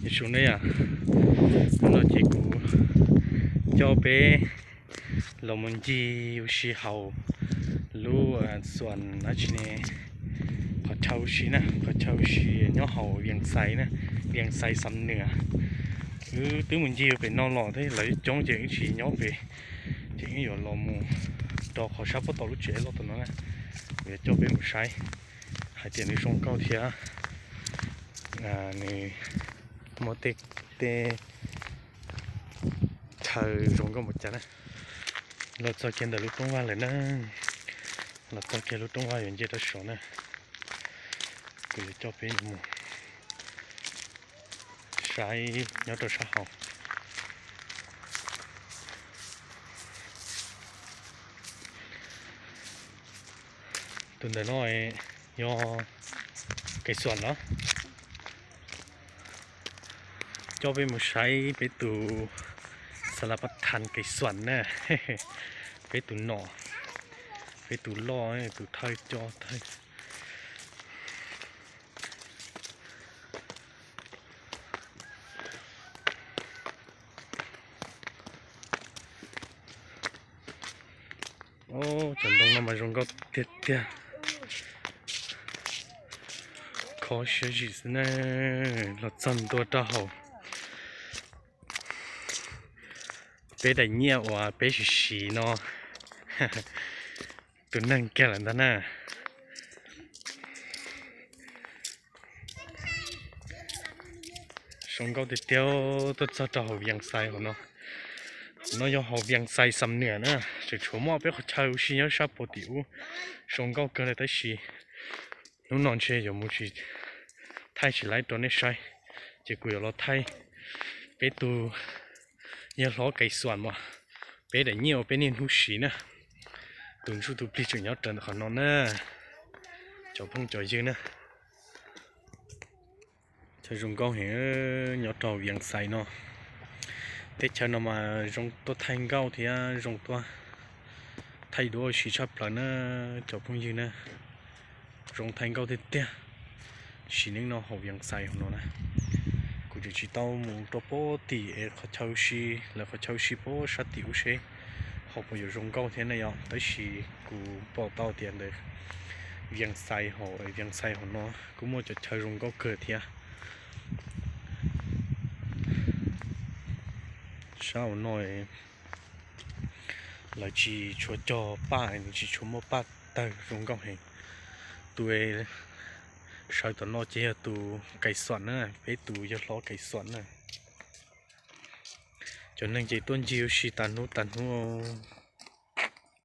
Ib su na yom, no ces kuv coj peb los mus ncig ua si hauv lub xuas dab tsi ne, qhov chaw ua si na, qhov chaw ua si nyob hauv Vias Xais na, Vias Xais Xam Nuas. Wb twb mus ncig pem no los thiab lawv coob ces wb tsis nyob pem, ces wb yuav los mus rau qhov sab puag tom lub tsev loj tom no na, yuav coj peb mus saib hais tias nws zoo nkauj thiab nws muaj tej, tej chaw zoo nkauj npaum cas na. Los txog kiag ntawm lub rooj vag lawm na, los txog kiag lub rooj vag yuav nce rau saud na, kuv yuav coj peb mus saib nyob rau sab hauv. Tus ntawm no yog Kev Xuam los? Coj peb mus saib peb tus xas las pas thas Kev Xuam na, peb tus nom, peb tus loj, tus thawj coj thawj. Cov ntoo no mas zoo nkauj tiag tiag. Kho siab zim xwb na, los txog ntua rau hauv peb daim nyiaj uas peb siv siv no, tus neeg kiag lawm ntag na. Zoo nkauj tiag tiag, tuaj txog rau hauv Vias Xais hauv no. Hauv no yog hauv Vias Xais Xam Nuas na, tseem tshuav muaj peb qhov chaw ua si nyob sab puag tim ub zoo nkauj kawg li tab sis hnub no ntshe yuav mus tsis, thaij tsis laib rau nej saib, ces kuv yuav los thaij peb tus yawg hlob Kev Xuam mas, peb daim nyiaj uas peb niaj hnub siv na, tus ntsuj tus plig tseem nyob raws ntawm qhov no na, cov phooj cov ywg na. Chaw zoo nkauj heev nyob rau Vias Xais no. Teb chaws no mas zoo tuaj thaij nkauj thiab zoo tuaj thaij duab ua si tshaj plaws na cov phooj ywg na. Zoo thaij nkauj tiag tiag. Sim neej no hauv Vias Xais hauv no na, kuv tseem tsis tau mus rau puag tim es qhov chaw ua si, lawv qhov chaw ua si puag sab tim ub seb ho puas yuav zoo nkauj thiab ne yom, tab sis kuv pom tau tias ntawm Vias Xais hauv, Vias Xais hauv no kuj muaj cov chaw zoo nkauj kawg thiab. Sab hauv no lawv tsis tshua cog paj, tsis tshua muaj paj tawg zoo nkauj heev. Tus sawv tom no ces yog tus Kev Xuam na, peb tus yawg hlob Kev Xuam na. Cov neeg ces tuaj ncig ua si tas hnub tas hnub.